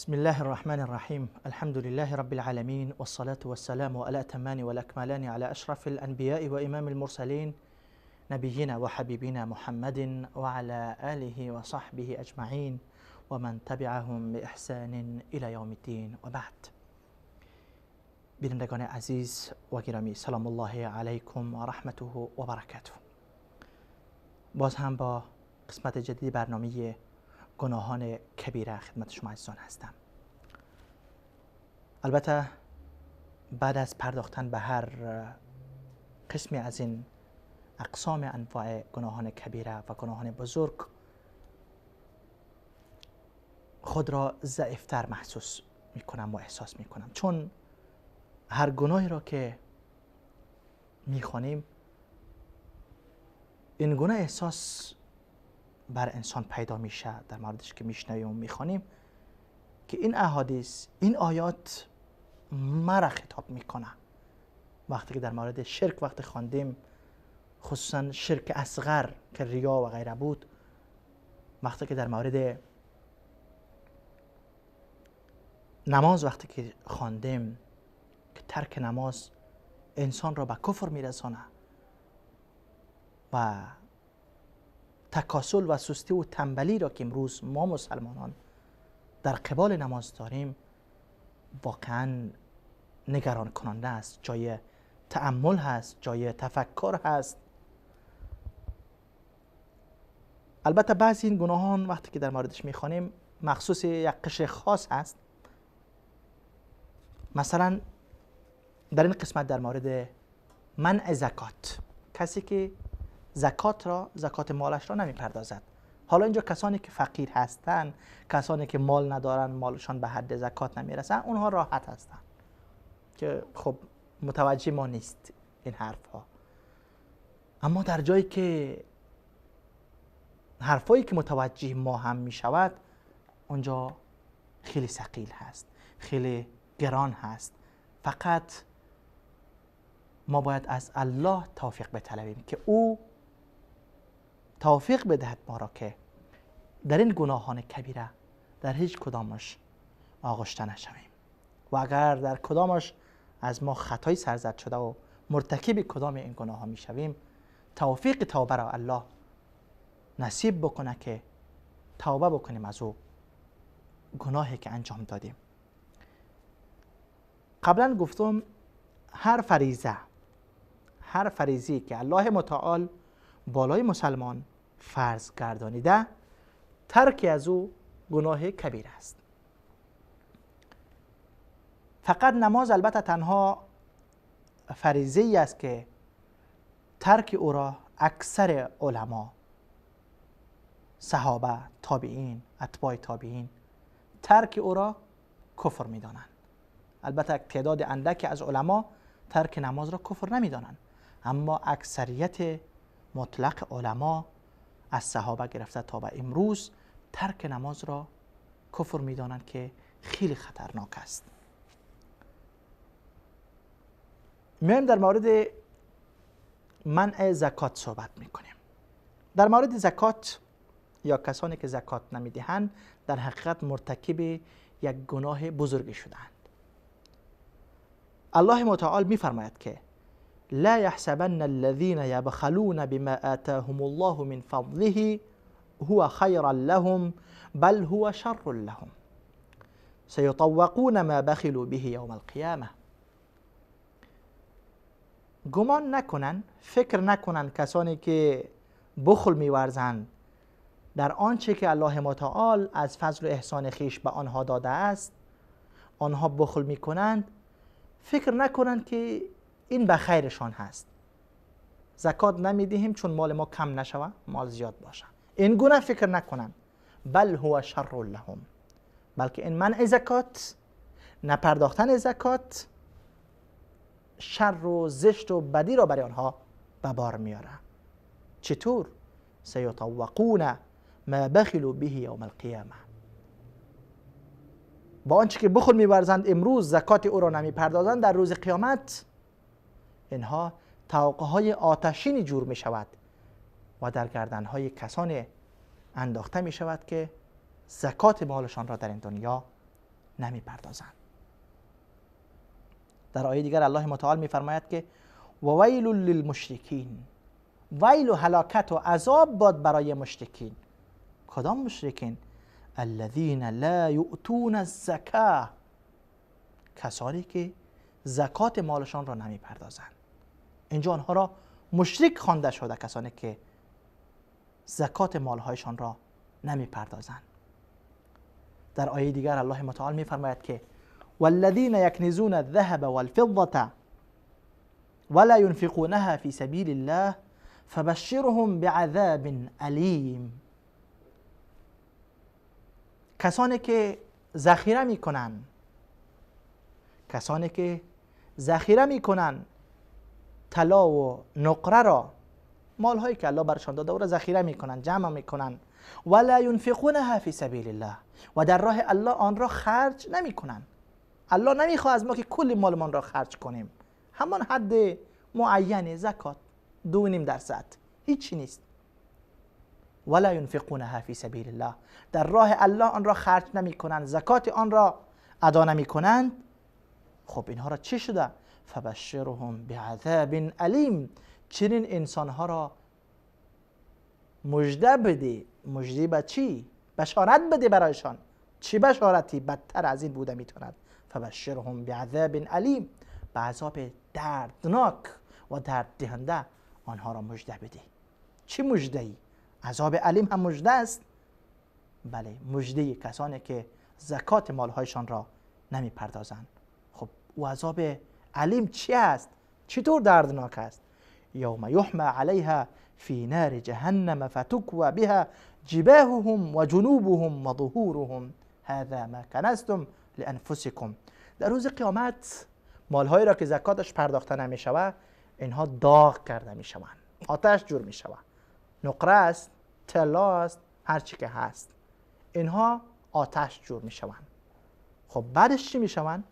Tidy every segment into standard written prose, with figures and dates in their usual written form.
بسم الله الرحمن الرحيم، الحمد لله رب العالمين، والصلاة والسلام على الأتمان والأكملان على أشرف الأنبياء وإمام المرسلين، نبينا وحبيبنا محمد وعلى آله وصحبه أجمعين ومن تبعهم بإحسان إلى يوم الدين، وبعد. بینندگان عزیز و گرامی، سلام الله علیکم و رحمته و برکاته. باز هم با قسمت جدید برنامه گناهان کبیره خدمت شما عزیزان هستم. البته بعد از پرداختن به هر قسمی از این اقسام انواع گناهان کبیره و گناهان بزرگ، خود را ضعیفتر محسوس میکنم و احساس میکنم، چون هر گناهی را که میخوانیم این گونه احساس بر انسان پیدا میشه در موردش که میشنویم و میخوانیم که این احادیث، این آیات مرا خطاب میکنه. وقتی که در مورد شرک وقتی خواندیم، خصوصا شرک اصغر که ریا و غیره بود، وقتی که در مورد نماز وقتی که خواندیم که ترک نماز انسان را به کفر میرسانه و تکاسل و سستی و تنبلی را که امروز ما مسلمانان در قبال نماز داریم واقعا نگران کننده است، جای تأمل هست، جای تفکر هست. البته بعضی این گناهان وقتی که در موردش میخوانیم مخصوص یک قشر خاص هست. مثلا در این قسمت در مورد منع زکات، کسی که زکات را، زکات مالش را نمیپردازد. حالا اینجا کسانی که فقیر هستند، کسانی که مال ندارن، مالشان به حد زکات نمیرسن، اونها راحت هستند که خب متوجه ما نیست این حرف ها. اما در جایی که حرفایی که متوجه ما هم میشود، اونجا خیلی ثقیل هست، خیلی گران هست. فقط ما باید از الله توفیق بطلبیم که او توفیق بدهد ما را که در این گناهان کبیره در هیچ کدامش آغشته نشویم و اگر در کدامش از ما خطایی سرزد شده و مرتکب کدام این گناه ها میشویم، توفیق توبه را الله نصیب بکنه که توبه بکنیم از او گناهی که انجام دادیم. قبلا گفتم هر فریضه، هر فریضه‌ای که الله متعال بالای مسلمان فرض گردانیده، ترک از او گناه کبیر است. فقط نماز البته تنها فریضه‌ای است که ترک او را اکثر علما، صحابه، تابعین، اتباع تابعین ترک او را کفر می‌دانند. البته تعداد اندکی از علما ترک نماز را کفر نمی‌دانند، اما اکثریت مطلق علما از صحابه گرفته تا به امروز ترک نماز را کفر می‌دانند که خیلی خطرناک است. میایم در مورد منع زکات صحبت میکنیم. در مورد زکات یا کسانی که زکات نمیدهند در حقیقت مرتکب یک گناه بزرگ شدند. الله متعال میفرماید که لا يحسبن الذين يبخلون بما آتاهم الله من فضله هو خيرا لهم بل هو شر لهم سيطوقون ما بخلوا به يوم القيامة. گمان نکنن، فکر نکنن کسانی که بخل می‌ورزند در آنچه که الله متعال از فضل و احسان خویش به آنها داده است، آنها بخل میکنند، فکر نکنند که این به خیرشان هست. زکات نمیدهیم چون مال ما کم نشوه، مال زیاد باشه. این گونه فکر نکنند. بل هو شر لهم، بلکه این منع زکات، نپرداختن زکات، شر و زشت و بدی را برای آنها به بار میاره. چطور؟ سیطوقون ما بخلوا به یوم القیامه. با آنچه که بخل می‌ورزند امروز، زکات او را نمیپردازند، در روز قیامت اینها طوق‌های آتشینی جور می شود و در گردنهای کسانی انداخته می شود که زکات مالشان را در این دنیا نمیپردازند. در آیه دیگر الله متعال میفرماید که و ویل للمشرکین، ویل و هلاکت و عذاب باد برای مشرکین. کدام مشرکین؟ الذین لا یؤتون الزکاه، کسانی که زکات مالشان را نمیپردازند. اینجا آنها را مشرک خوانده شده، کسانی که زکات مالهایشان را نمیپردازند. در آیه دیگر الله متعال میفرماید که والذین یکنزون الذهب والفضة ولا ينفقونها في سبیل الله فبشرهم بعذاب الیم. کسانی که ذخیره میکنن، کسانی که ذخیره میکنن طلا و نقره را، مالهایی که الله برشان داده او را ذخیره میکنن، جمع میکنن، ولا ينفقونها فی سبیل الله، و در راه الله آن را خرج نمیکنن. الله نمیخواد از ما که کل مالمان را خرج کنیم، همان حد معین زکات 2.5%، هیچی نیست. ولا ينفقونها فی سبیل الله، در راه الله آن را خرج نمیکنند، زکات آن را ادا نمیکنند. خب اینها را چی شده؟ فبشرهم بعذاب الیم، چنین انسانها را مژده بده. مژده به چی؟ بشارت بده برایشان. چی بشارتی بدتر از این بوده میتواند؟ فبشرهم بعذاب الیم، به عذاب دردناک و درد دهنده آنها را مژده بده. چی مژده ای؟ عذاب الیم هم مژده است؟ بله، مژده کسانی که زکات مالهایشان را نمیپردازند. خب او عذاب الیم چی است؟ چطور دردناک است؟ یوم یحمی علیها فی نار جهنم فتکوی بها جباههم و جنوبهم و ظهورهم هذا ما کنزتم لانفسکم. در روز قیامت مالهایی را که زکاتش پرداخته نمیشود اینها داغ کرده میشوند، آتش جور میشود، نقره است، طلا است، هر چی که هست، اینها آتش جور میشوند. خب بعدش چی میشوند؟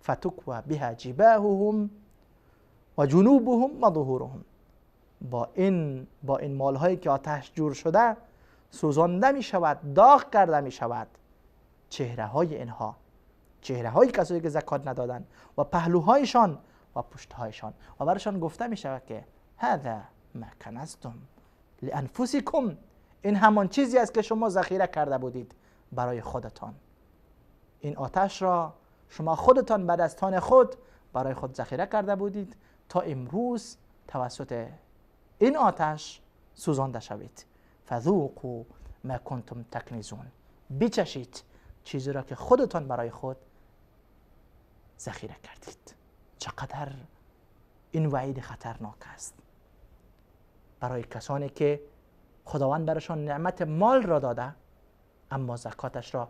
فتکوی بها جباههم و جنوبهم و ظهورهم. با این مالهایی که آتش جور شده سوزانده می شود، داغ کرده می شود چهره های اینها، چهره های کسایی که زکات ندادن و پهلوهایشان و پشتهایشان، و برایشان گفته می شود که هذا ما کنزتم لانفسکم، این همان چیزی است که شما ذخیره کرده بودید برای خودتان. این آتش را شما خودتان به دستان خود برای خود ذخیره کرده بودید تا امروز توسط این آتش سوزانده شوید. فذوقوا ما کنتم تکنزون، بچشید چیزی را که خودتان برای خود ذخیره کردید. چقدر این وعید خطرناک است برای کسانی که خداوند برایشان نعمت مال را داده اما زکاتش را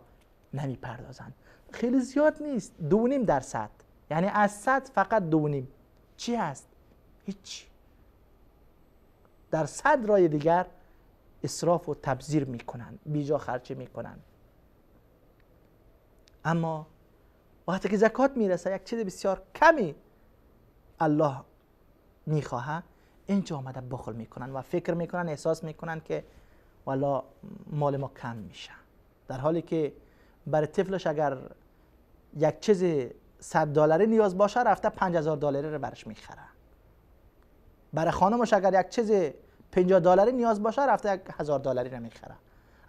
نمیپردازند. خیلی زیاد نیست، 2.5%، یعنی از 100 فقط 2.5. چی هست؟ هیچ. در 100 رای دیگر اسراف و تبذیر میکنن، بیجا خرچ میکنن. اما وقتی که زکات میرسه یک چیز بسیار کمی الله میخواه، اینجا آمده بخل میکنن و فکر میکنن، احساس میکنن که والا مال ما کم میشه، در حالی که برای طفلش اگر یک چیز $100 نیاز باشه رفته $5000 رو برش میخره، برای خانمش اگر یک چیز $50 نیاز باشه رفته $1000 رو میخره.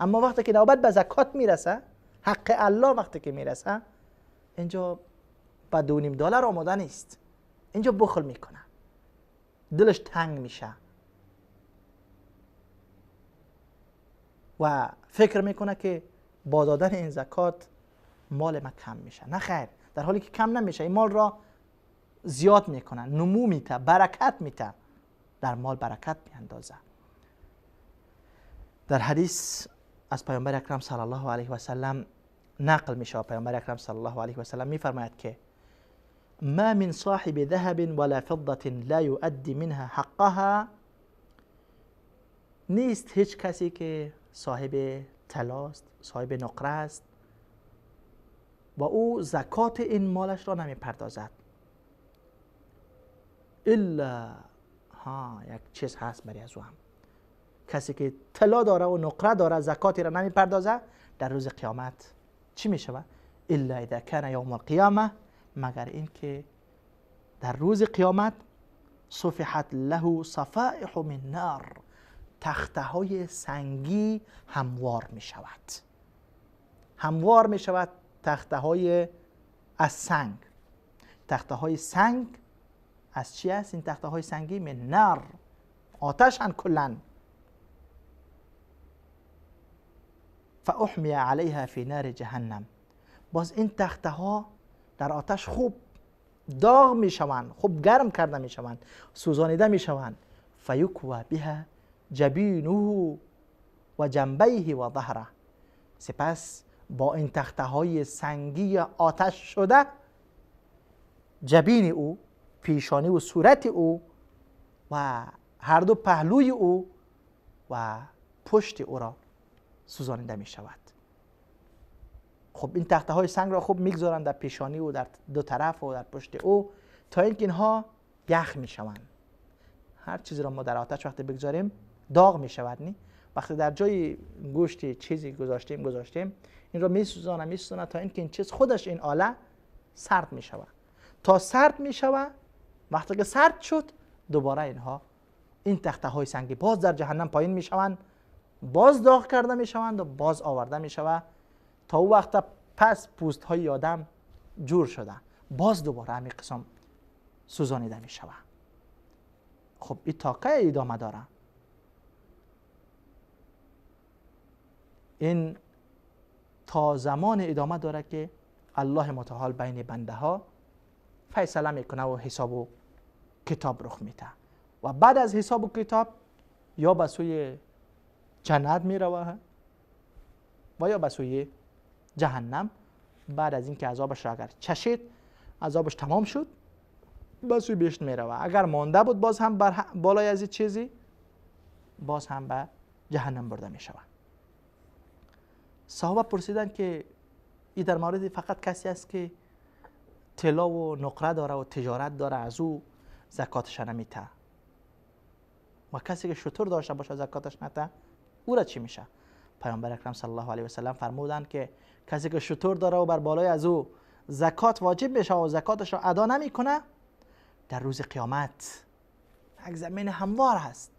اما وقتی که نوبت به زکات میرسه، حق الله وقتی که میرسه، اینجا به $2.5 آماده نیست، اینجا بخل میکنه، دلش تنگ میشه و فکر میکنه که با دادن این زکات مال ما کم میشه. نه خیر، در حالی که کم نمیشه، این مال را زیاد میکنه، نمو میته، برکت میته، در مال برکت میاندازه. در حدیث از پیامبر اکرم صلی الله علیه و سلم نقل میشه، پیامبر اکرم صلی الله علیه و سلم میفرماید که ما من صاحب ذهب ولا فضة لا يؤدي منها حقها. نیست هیچ کسی که صاحب طلاست، صاحب نقره است و او زکات این مالش را نمیپردازد، الا ها یک چیز هست برای از او هم، کسی که طلا داره و نقره داره زکاتی را نمیپردازه، در روز قیامت چی میشود؟ الا اذا كان یوم القیامه، مگر اینکه در روز قیامت صفحت له صفائح من نار، تخته های سنگی هموار می شود، هموار می شود تخته های از سنگ. تخته های سنگ از چی است؟ این تخته های سنگی من نار، آتش هن کلن. فاحمی علیها فی نار جهنم، باز این تخته ها در آتش خوب داغ می شوند، خوب گرم کرده می شوند، سوزانیده می شوند. فیکوی بها جبینه و جنبیه و ظهره، سپس با این تخته های سنگی آتش شده جبین او، پیشانی و صورت او و هر دو پهلوی او و پشت او را سوزانیده می شود. خب این تخته های سنگ را خوب میگذارند در پیشانی و در دو طرف و در پشت او تا اینکه اینها یخ می شوند. هر چیزی را ما در آتش وقتی بگذاریم داغ می شود، نی؟ وقتی در جای گوشتی چیزی گذاشتیم این را می سوزانه تا اینکه این چیز خودش، این آله سرد می شود. تا سرد می شود، وقتی که سرد شد دوباره اینها، این تخته های سنگی باز در جهنم پایین می شوند، باز داغ کرده می شوند و باز آورده می شود تا او وقت پس پوست های آدم جور شده، باز دوباره همین قسم سوزانیده می شود. خب این تاقه ادامه داره. این تا زمان ادامه داره که الله متعال بین بنده ها فیصله میکنه و حساب و کتاب رخ میده و بعد از حساب و کتاب یا به سوی جنت میروه و یا به سوی جهنم. بعد از اینکه عذابش را اگر چشید، عذابش تمام شد، به سوی بهشت میروه. اگر مانده بود باز هم بالای از این چیزی باز هم به جهنم برده میشود. صحابه پرسیدن که این در مورد فقط کسی است که طلا و نقره داره و تجارت داره، از او زکاتش نمیته، و کسی که شتر داشته باشه زکاتش نته، او را چی میشه؟ پیامبر اکرم صلی الله علیه و سلم فرمودند که کسی که شتر داره و بر بالای از او زکات واجب میشه و زکاتش را ادا نمیکنه، در روز قیامت یک زمین هموار هست،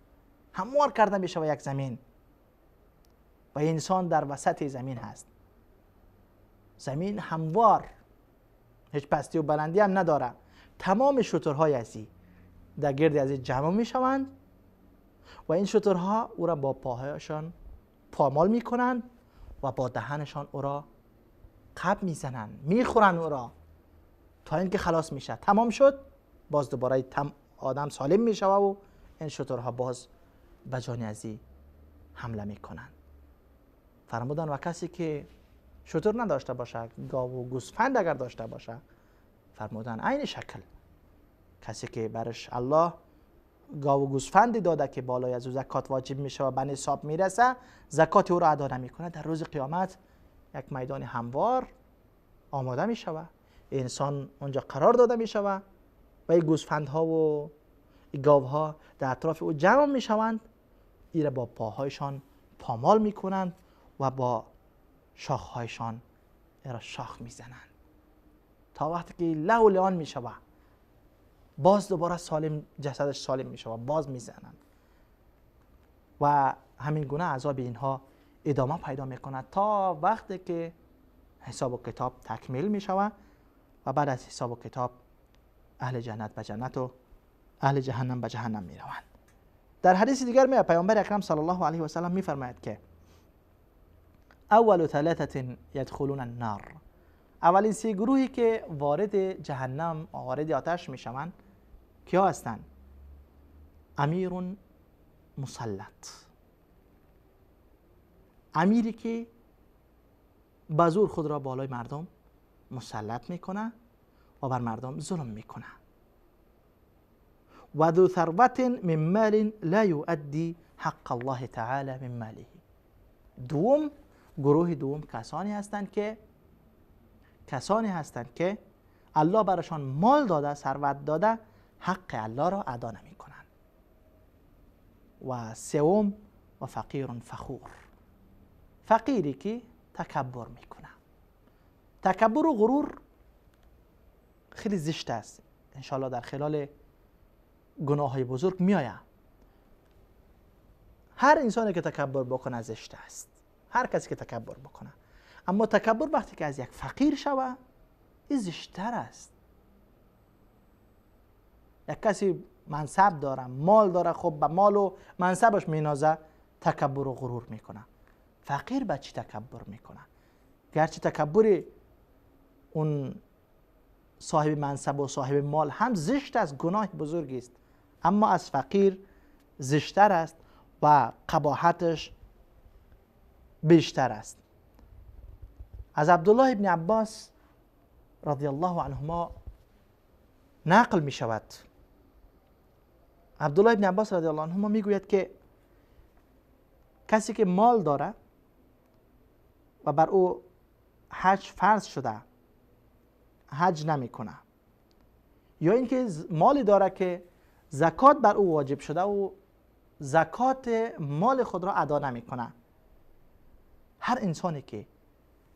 هموار کرده میشه و یک زمین، و انسان در وسط زمین هست، زمین هموار، هیچ پستی و بلندی هم نداره. تمام شترهای ازی در گرد ازی جمع میشوند و این شترها او را با پاهایشان پامال میکنند و با دهنشان او را قب میزنند، میخورند او را تا اینکه خلاص میشه، تمام شد، باز دوباره آدم سالم میشه و این شترها باز به جان ازی حمله میکنند. فرمودن و کسی که شتر نداشته باشه، گاو و گوسفند اگر داشته باشه، فرمودن عین شکل کسی که برش الله گاو و گوسفندی داده که بالای از او زکات واجب میشه و به نصاب میرسه، زکات او را ادا نمیکنه، در روز قیامت یک میدان هموار آماده میشوه، انسان اونجا قرار داده میشوه و این گوسفندها و این گاوها در اطراف او جمع میشوند، ایره با پاهایشان پامال میکنند و با شاخهایشان را شاخ میزنند تا وقتی که له و لعان میشوه، باز دوباره سالم، جسدش سالم میشوه، باز میزنند و همین گونه عذاب اینها ادامه پیدا میکند تا وقتی که حساب و کتاب تکمیل میشوه و بعد از حساب و کتاب اهل جنت به جنت و اهل جهنم به جهنم میروند. در حدیث دیگر می پیامبر اکرم صلی الله علیه و سلم میفرماید که اول ثلاثه یدخلون النار، اولین سه گروهی که وارد جهنم، وارد آتش میشوند کیا هستند؟ امیر مسلط، امیری که به زور خود را بالای مردم مسلط میکنه و بر مردم ظلم میکنه. و ذو ثروت من مال لا یؤدی حق الله تعالی من ماله. دوم، گروه دوم کسانی هستند که الله براشان مال داده، ثروت داده، حق الله را ادا نمی کنند. و سوم، و فقیر فخور، فقیری که تکبر میکنه، تکبر و غرور خیلی زشت است. انشاءالله در خلال گناه های بزرگ می آید. هر انسانی که تکبر بکنه زشت است، هر کسی که تکبر بکنه. اما تکبر وقتی که از یک فقیر شوه این زشت‌تر است. یک کسی منصب داره، مال داره، خب به مال و منصبش مینازه، تکبر و غرور میکنه. فقیر به چی تکبر میکنه؟ گرچه تکبر اون صاحب منصب و صاحب مال هم زشت است، گناه بزرگی است، اما از فقیر زشت‌تر است و قباحتش بیشتر است. از عبدالله ابن عباس رضی الله عنهما نقل می شود. عبدالله ابن عباس رضی الله عنهما می گوید که کسی که مال داره و بر او حج فرض شده حج نمیکنه، یا اینکه مالی داره که زکات بر او واجب شده و زکات مال خود را ادا نمیکنه. هر انسانی که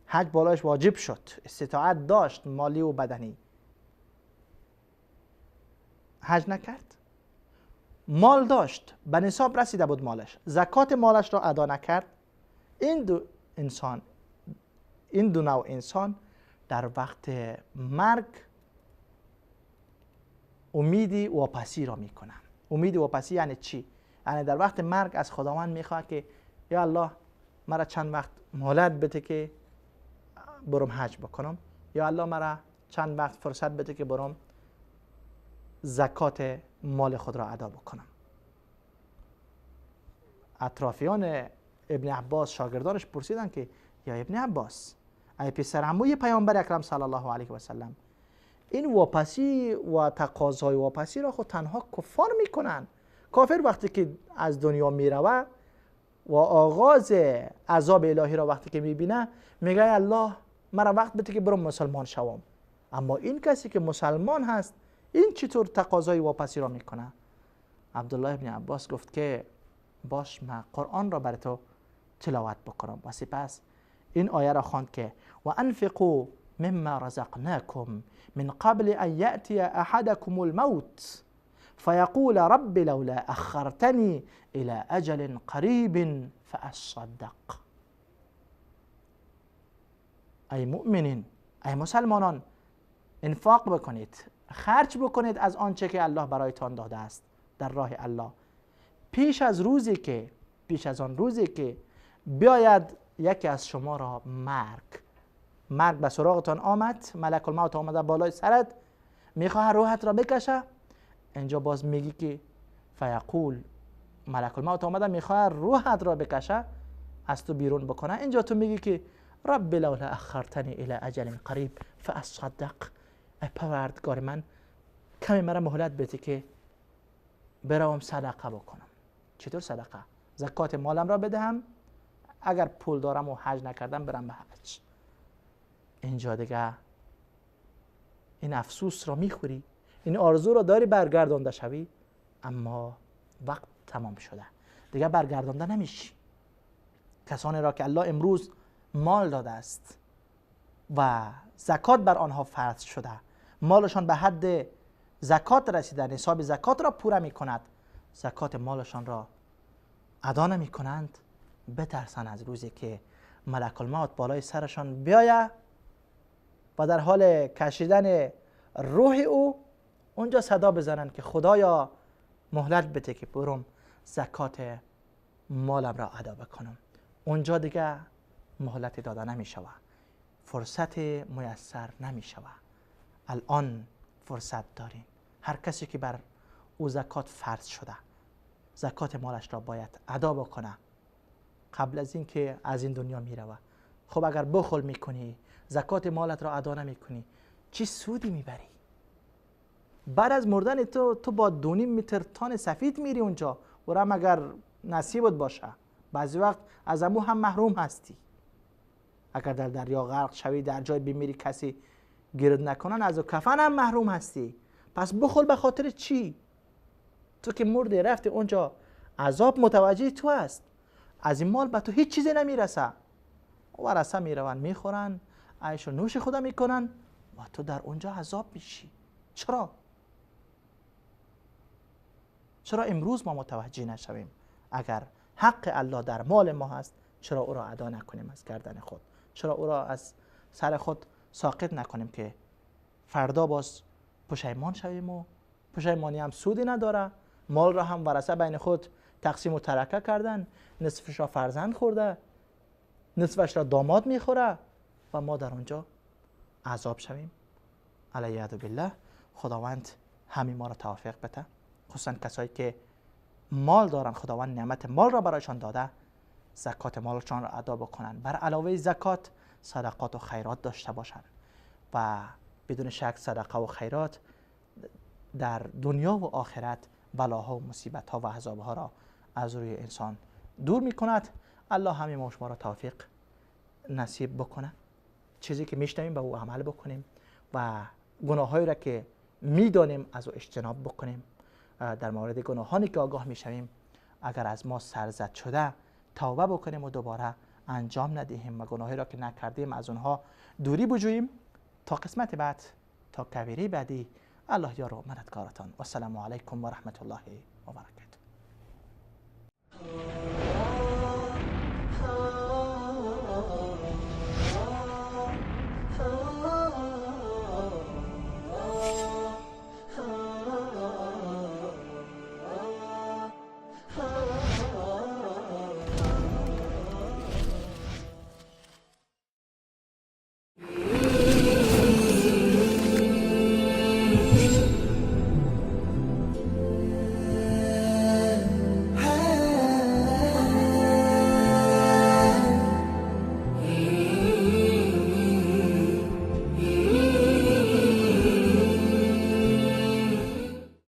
حج بالایش واجب شد، استطاعت داشت مالی و بدنی، حج نکرد، مال داشت، به نصاب رسیده بود مالش، زکات مالش را ادا نکرد، این دو انسان، این دو نوع انسان در وقت مرگ امیدی واپسی را میکنن. امید واپسی یعنی چی؟ یعنی در وقت مرگ از خداوند میخواد که یا الله مرا چند وقت مهلت بده که برم حج بکنم، یا الله مرا چند وقت فرصت بده که برم زکات مال خود را ادا بکنم. اطرافیان ابن عباس، شاگردانش پرسیدن که یا ابن عباس، ای پسر عموی پیامبر اکرم صلی الله علیه و سلم، این واپسی و تقاضای واپسی را خود تنها کفار میکنن. کافر وقتی که از دنیا میروه و آغاز عذاب الهی را وقتی که میبینه میگه الله مرا وقت بده که برم مسلمان شوم. اما این کسی که مسلمان هست این چطور تقاضای واپسی را میکنه؟ عبدالله ابن عباس گفت که باش من قرآن را بر تو تلاوت بکنم. و سپس این آیه را خواند که و انفقوا مما رزقناكم من قبل ان یأتی احدكم الموت فیقول رب لولا اخرتنی الى اجل قریب فاصدق. ای مؤمنین، ای مسلمانان، انفاق بکنید، خرج بکنید از آنچه که الله برایتان داده است در راه الله، پیش از روزی که، پیش از آن روزی که بیاید یکی از شما را مرگ. مرگ به سراغتان آمد، ملک الموت آمده بالای سرت، میخواه روحت را بکشه. اینجا باز میگی که فیقول، ملک الموت آمده میخواه روحت را بکشه، از تو بیرون بکنه. اینجا تو میگی که رب لولا اخرتنی الی اجل قریب فاصدق. ای پروردگار من، کمی مرا مهلت بده که بروم صدقه بکنم. چطور صدقه؟ زکات مالم را بدهم، اگر پول دارم و حج نکردم برم به حج. اینجا دیگه این افسوس را میخوری، این آرزو را داری برگردانده شوی، اما وقت تمام شده، دیگه برگردانده نمیشی. کسانی را که الله امروز مال داده است و زکات بر آنها فرض شده، مالشان به حد زکات رسیده، نصاب زکات را پوره میکند، زکات مالشان را ادا نمی کنند، بترسن از روزی که ملک الموت بالای سرشان بیاید و در حال کشیدن روح او اونجا صدا بزنند که خدایا مهلت بده که برم زکات مالم را ادا بکنم. اونجا دیگه مهلت داده نمی شود، فرصت میسر نمی شود. الان فرصت داریم. هر کسی که بر او زکات فرض شده زکات مالش را باید ادا بکنه قبل از اینکه از این دنیا میروه. خب اگر بخل میکنی، زکات مالت را ادا نمیکنی، چی سودی میبری؟ بعد از مردن تو با 2.5 متر تان سفید میری اونجا، و را اگر نصیبت باشه بعضی وقت از امو هم محروم هستی. اگر در دریا غرق شوی، در جای بمیری کسی گرد نکنن، از کفن هم محروم هستی. پس بخل به خاطر چی؟ تو که مردی رفتی اونجا، عذاب متوجه تو است، از این مال به تو هیچ چیزی نمیرسه. ورثه میروند میخورن، عیش و نوش خود میکنن و تو در اونجا عذاب میشی. چرا؟ چرا امروز ما متوجه نشویم؟ اگر حق الله در مال ما هست، چرا او را ادا نکنیم از گردن خود؟ چرا او را از سر خود ساقط نکنیم که فردا باز پشیمان شویم؟ و پشیمانی هم سودی نداره. مال را هم ورثه بین خود تقسیم و ترکه کردن، نصفش را فرزند خورده، نصفش را داماد میخوره و ما در آنجا عذاب شویم. العیاذ بالله. خداوند همین ما را توفیق بده، خصوصا کسایی که مال دارن، خداوند نعمت مال را برایشان داده، زکات مالشان را ادا بکنن، بر علاوه زکات صدقات و خیرات داشته باشن و بدون شک صدقه و خیرات در دنیا و آخرت بلاها و مصیبت ها و عذاب ها را از روی انسان دور می کند. الله همه ما شما را توفیق نصیب بکنه، چیزی که میشنویم به او عمل بکنیم و گناهایی را که میدانیم از او اجتناب بکنیم. در مورد گناهانی که آگاه میشویم، اگر از ما سرزد شده توبه بکنیم و دوباره انجام ندهیم و گناهی را که نکردیم از اونها دوری بجوییم. تا قسمت بعد، تا کویره بعدی، الله یار و مددگارتان. و السلام علیکم و رحمت الله و برکاته.